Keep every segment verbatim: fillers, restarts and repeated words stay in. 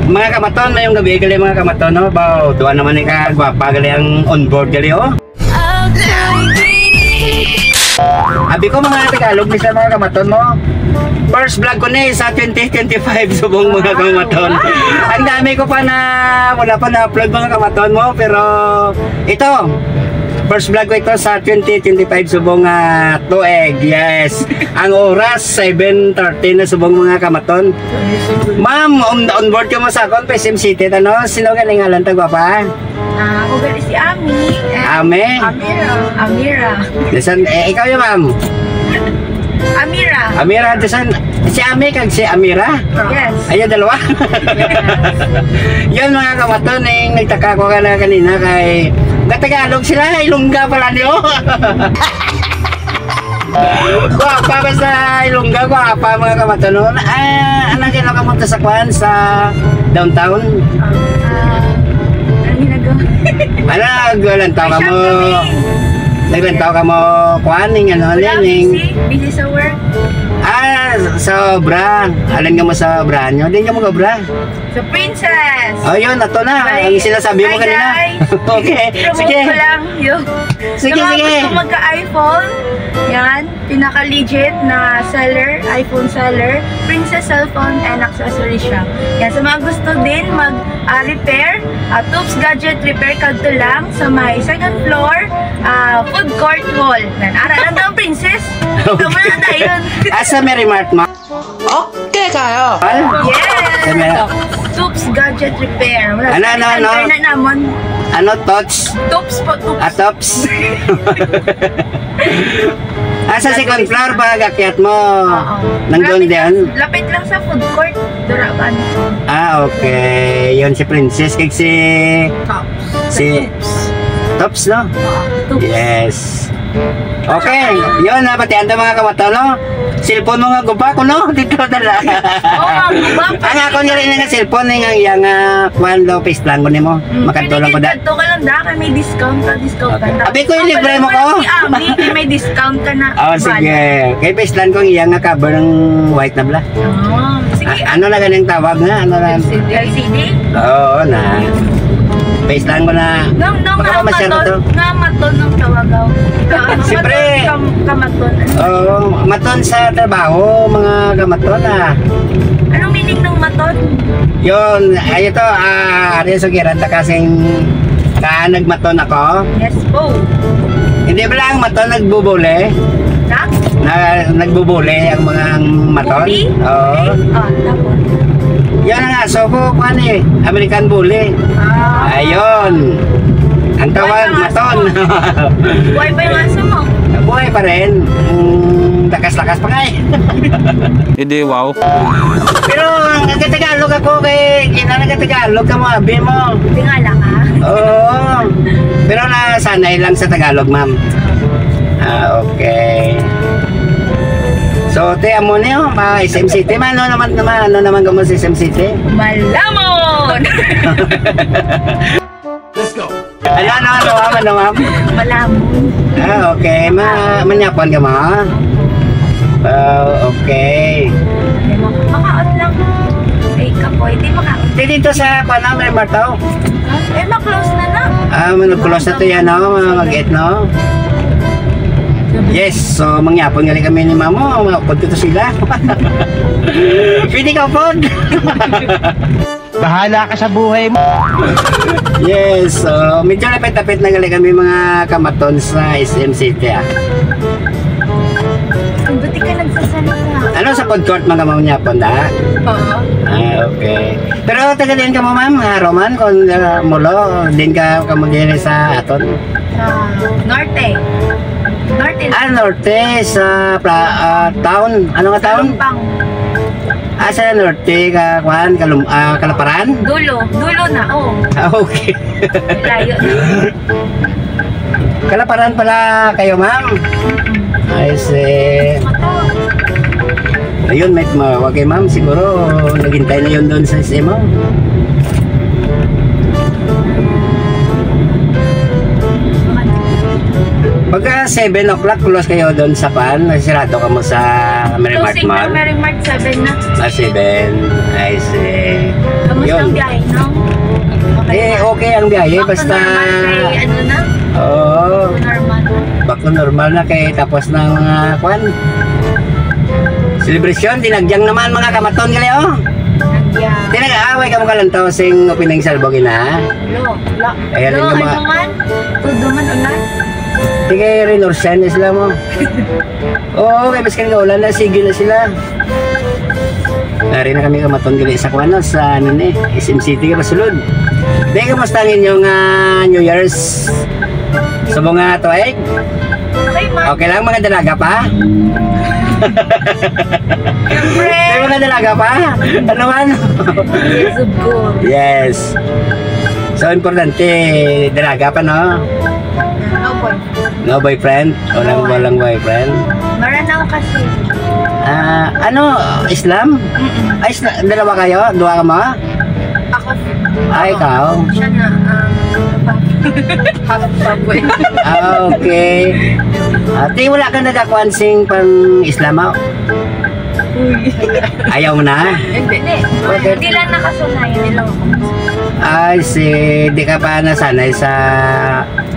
Mga kamaton, mayong gabi gali, mga kamaton, no? Baw, duha naman ni ka gwapa gali ang on board gali, oh. Abi ko, mga Tagalog ni sa, mga kamaton mo. First vlog ko ni sa twenty twenty-five, subong, mga kamaton. Ang dami ko pa na, wala pa na-upload, mga kamaton mo, pero ito, first vlog ko ito sa twenty twenty-five, subong, ah, tuig. Yes. Ang oras, seven thirty na, subong, mga kamaton. Ma'am, on, on board ka mo sa akon, P S M City, ano? Sino ka ngalan ta, gwapa? Ah, ako gali si Ami. Eh, Ami? Amira. Amira. Listen, eh, ikaw yun, ma'am. Amira. Amira, listen, si Ami kag si Amira? Yes. Ayan, dalawa. Yes. Yun, mga kamaton, eh, nagtaka ko ka na kanina kay nagtagalog sila, Ilongga pala niyo. Gwapa ba sa Ilongga? Gwapa, mga kamaton, no? Ah, ano, kaya nakapunta sa kwan, sa downtown? Ah, ang ginagawa. Ano, naglantaw ka May mo? shop kami. Naglantaw ka mo, kwan, ning ano, Wala, ning busy. Busy sa work. Ah, sa obra. Alin ka mo sa obra nyo? Din ka mo obra? Sa Princess. Oh, yun, ato na. Bye. Ang sinasabi mo Hi, kanina. Guys. Okay, Promote sige. Ko lang yun. Sige, sa mga sige. Gusto magka-iPhone, yan, pinaka-legit na seller, iPhone seller, Princess Cellphone and Accessory Shop. Yan, sa mga gusto din mag ah, repair, ah, Toops Gadget Repair, kadto lang sa may second floor, ah, food court wall. Yan, ara lang daw, Princess. Tama na tayo. Asa Merry Mart, ma? Okay kayo. Ano? Yes. Sa Merry- Toops Gadget Repair. Wala Ano, sa ano, ano? Internet namon. Ano, Tots? Toops po, Toops. Ah, Tots? Ah, sa second floor ba, gakyat mo? Oo. Nang Lapit doon lang, din? Lapit lang sa food court. Duraban. Ah, okay. Yun si Princess, kag si Tops. Si Tops. Tops, no? Oo, Tops. Yes. Okay, yun, nabatian ta, mga kamaton, no? Cellphone mo nga guba ko, no? Dito na lang. Oo, ang guba. Ang ako nila nga cellphone, eh, nga iyang, ah, kwan, daw, face lang ko nimo. Mm, Makadto lang ko pwede da. Kadto ka lang da, kay may discount ka, discount ka Okay. na. Abi ko, ilibre mo ko. Ang pala si Ami, kay may discount ka na. Oh, sige. Bala. Kay face lang ko, iyang nga cover ng white na bla. Oh, sige. A-, ano na ganing tawag nga? Ano na? L C D. L C D? Oo, na. Face lang ko na. Nung, nung Baka nga masyado maton, to. Nga maton ang tawag ako. Ka-, ano, Siyempre. Maton, kam-, kamaton. Oo, maton sa trabaho, mga kamaton, ah. Anong meaning ng maton? Yun, ay ito, ah, ari sugiran ta kasing ka nagmaton ako. Yes po. Hindi ba lang maton nagbubuli? Sa? Na, nagbubuli ang mga maton? Bully? Oo. Okay. Ah, tapos? Yan ang aso ko, kuwan eh, American Bully. Ah. Ayun. Ang tawag, Buhay pa ang aso maton. Mo. Buhay pa yung aso mo? Buhay pa rin. Mm, lakas-lakas pa nga eh. Hindi, wow. Pero ang nagkatagalog ako kay, kina nagkatagalog ka mo, abi mo. Tingala ka? Oo. Pero nasanay lang sa Tagalog, ma'am. Ah, okay. So, te, amo niyo, ma-, S M City, ma-, ano naman, ma-, ano naman kamo sa S M City? Malamon! Let's go! Ano, ano, ano, ma'am, ano, ma'am? Malamon. Ah, okay. Ma-, manyapan ka, ma? Ah, okay. Makaot lang. Ay, kapoy. Di makaot. Di dito sa, kuwan, Merry Mart, oh. Eh, ma-close na na. Ah, mag-close na to yan, no? Mga mag-et, no? Yes, so mangyapon nga rin kami ni Mamo, maupod ko to sila. Pwede ka upod. Bahala ka sa buhay mo. Yes, so medyo lapit-lapit na gali kami mga kamaton sa S M City, ah. Buti ka nagsasalita. Ano sa food court mga mangyapon, da? Oo. Ah, okay. Pero taga din ka mo, ma'am? Haro man, kung, ah, mulo, din ka, ka mo diri sa aton? Sa norte. Norte. Ah, norte, sa pla-, ah, town. Ano nga town? Lumpang. Ah, sa norte, ka, kuan, Kalum-, ah, Kalaparan? Dulo. Dulo na, oh. Ah, okay. Layo na. Kalaparan pala kayo, ma'am? I see. Ayun, may tumawag kay ma'am. Siguro, naghintay na yun doon sa S M O. Pagka seven o'clock, close kayo doon sa pan, sirado ka mo sa Merry Mart Closing Mall? Ng Merry Mart, seven na. Ah, seven. I see. Kamusta Yun. Ang Okay ang biyahe, Back to basta normal kay ano na? Oo. Back to normal. Back to normal na kay tapos ng mga kwan. Celebration, tinagyang naman mga kamaton gali, oh. Nagyang. Tinag-aaway ka mo kalantaw sing opening salvo gina. Lo, lo. Ayan, lo, yung mga ano man? Todo man ulan? Sige, rinorsan na sila mo. Oo, kay maski nga ulan na, sige na sila. Nari na kami kamaton gali sa kuwan, no, sa, ano ni, S M City ka pasulod. Di, kumusta ang inyong, ah, New Year's? Sa mga tuig? Okay, ma'am. Okay lang, mga dalaga pa? Siyempre. May mga dalaga pa? Ano man? Yes, of course. Yes. So, importante, dalaga pa, no? No boyfriend. No boyfriend? Walang, no, walang boyfriend? Maranao kasi. Ah, ano, Islam? Mm-mm. Ay, Isla-, dalawa kayo? Dua ka mo? Ako. Ay, ikaw? Siya na, um, half, half baboy. Ah, okay. Ate, wala ka nagakuan sing pang Islam, ah? Uy. Ayaw mo na? Hindi. Hindi. Bakit? Hindi lang nakasanay. Hindi lang ako. Ay, si, di ka pa nasanay sa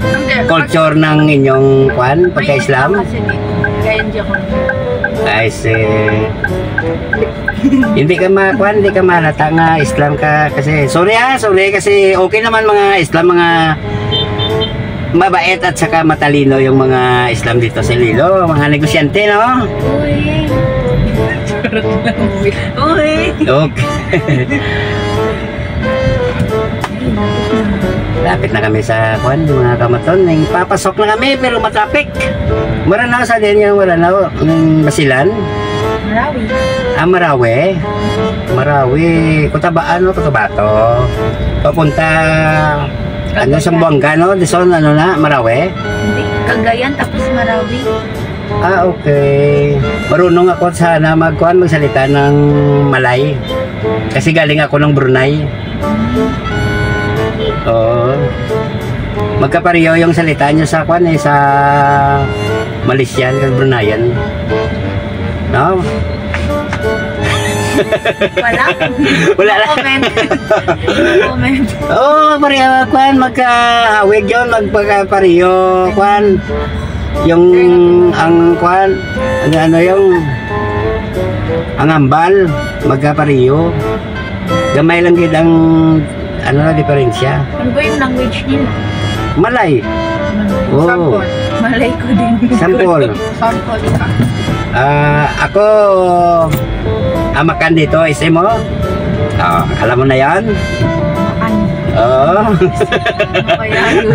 Hindi. Culture ng inyong, kwan, pagka-Islam? Kasi di, kaya hindi ako. I see. Hindi ka ma-, kwan, hindi ka mahalata nga Islam ka kasi, sorry ha, sorry kasi okay naman mga Islam, mga mabait at saka matalino yung mga Islam dito sa Iloilo, mga negosyante, no? Uy. Uy. Okay. Lapit na kami sa, kwan, mga kamaton. Ning papasok na kami, pero matraffic. Maranao sa din yung Maranao, yung Basilan. Marawi. Ah, Marawi. Marawi, Cotabato, ano, Cotabato. Papunta, ano, Cagayan. Zamboanga, no? Dison, ano na, Marawi? Hindi, Cagayan, tapos Marawi. Ah, okay. Marunong ako sana magkuan, magsalita ng Malay. Kasi galing ako ng Brunei. Oo. Magkapareho yung salita nyo sa kuan eh, sa Malaysian at Bruneian. No? Wala. Wala lang. No comment. No comment. Oo, pareho, kuan, magkahawig yun, magpagkapareho, kuan. Yung, ang, kuan, ano, ano yung, ang ambal, magkapareho. Gamay lang gid ang, ano na, diferensya. Ano ba yung language nila? Malay. Malay. Oo. Sample. Malay ko din. Sample. Sample ka. Ah, ako, amakan dito, S M, oh. Ah, alam mo na yan? Makan. Oo. Ano kaya yun?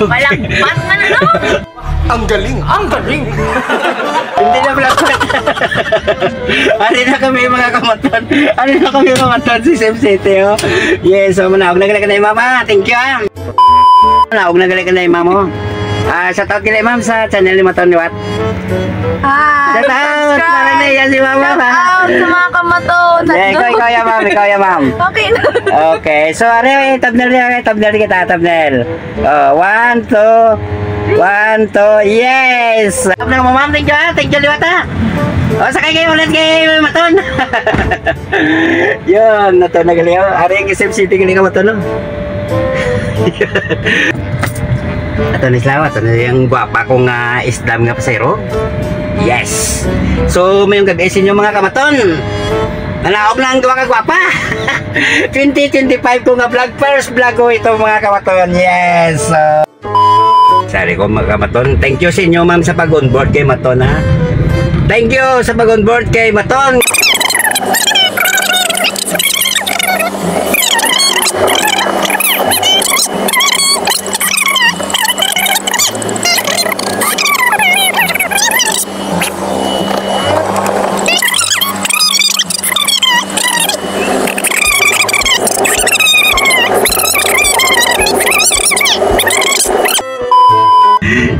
Malagpas man, ano? Ang galing, ang galing. Hindi na pala. Ari na kami, mga kamaton. Ari na kami, mga kamaton, sa S M City, oh. Yes, so, manaog na gali ka na, mama. Thank you, ah. Manaog na gali ka na, mama. Ah, shout out gali, ma'am, sa channel ni Maton Liwat. Hi. Shout out. Subscribe. Para na yan si mama, shout ha? Out sa mga kamaton. Yeah, ikaw, ikaw yan, ma'am. Ikaw yan, ma'am. Okay na. Okay. So, ari, thumbnail niya, thumbnail kita, thumbnail. Oh, one, two. One, two. Yes! Ano mo, ma'am? Thank you, ah. Thank you, liwat, ah. Oh, sakay kayo ulit kay Maton. Yun, nato na gali, oh. Ari ang S M City gali ka, Maton, no? Ato ni Slaw, ato na yung gwapa kong, ah, Islam nga pasero. Yes! So, mayong gabi sa inyo, mga kamaton. Nanaog na ang duha ka gwapa. Twenty twenty-five ko nga vlog, first vlog ko ito, mga kamaton. Yes. So, sorry ko, mga kamaton. Thank you sa inyo, ma'am, sa pag-onboard kay Maton, ha. Thank you sa pag-onboard kay Maton.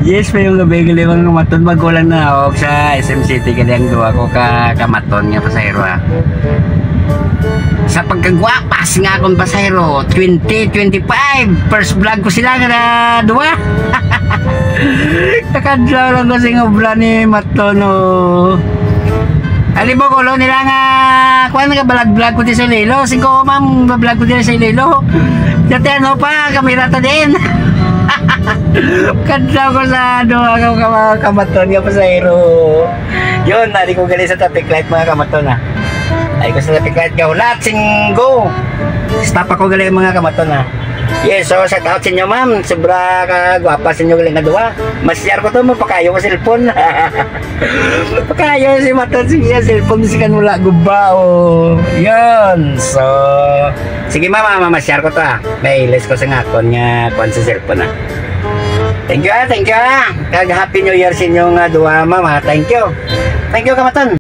Yes, mayong gabi, gali mga kamaton. Bago lang na ako sa S M City, gali ang duha ko ka kamaton nga pasahero, ah. Sa pagkagwapas nga akong pasahero, twenty twenty-five, first vlog ko sila nga na duha. Kakadlaw lang ko sing obra ni Maton, oh. Ali mo, kulo nila nga, kuwan, nga vlog-vlog ko di sa Iloilo. Singko, ma'am, vlog ko di sa Iloilo. Dati ano pa, kamera ta din. Kadlaw ko sa ano, ako ka mga kamaton nga pasahero. Yun, nari ko gali sa traffic light, mga kamaton, ah. Ay ko sa traffic light, gahulat, singgo. Stop ako gali, mga kamaton, ah. Yes, so shout out sa inyo, ma'am. Sobra ka gwapa sa inyo gali nga duwa. Masyar ko to, mapakayo ko cellphone. Pakayo si Maton, sige, cellphone, bisikan wala guba, oh. Yun, so, sige, mama, mama, share ko to, ah. May list ko sa ngakon nga kuwan sa cellphone, ah. Thank you, ah, thank you, ah. Kag Happy New Year sa inyo nga duha, mama. Thank you. Thank you, kamaton.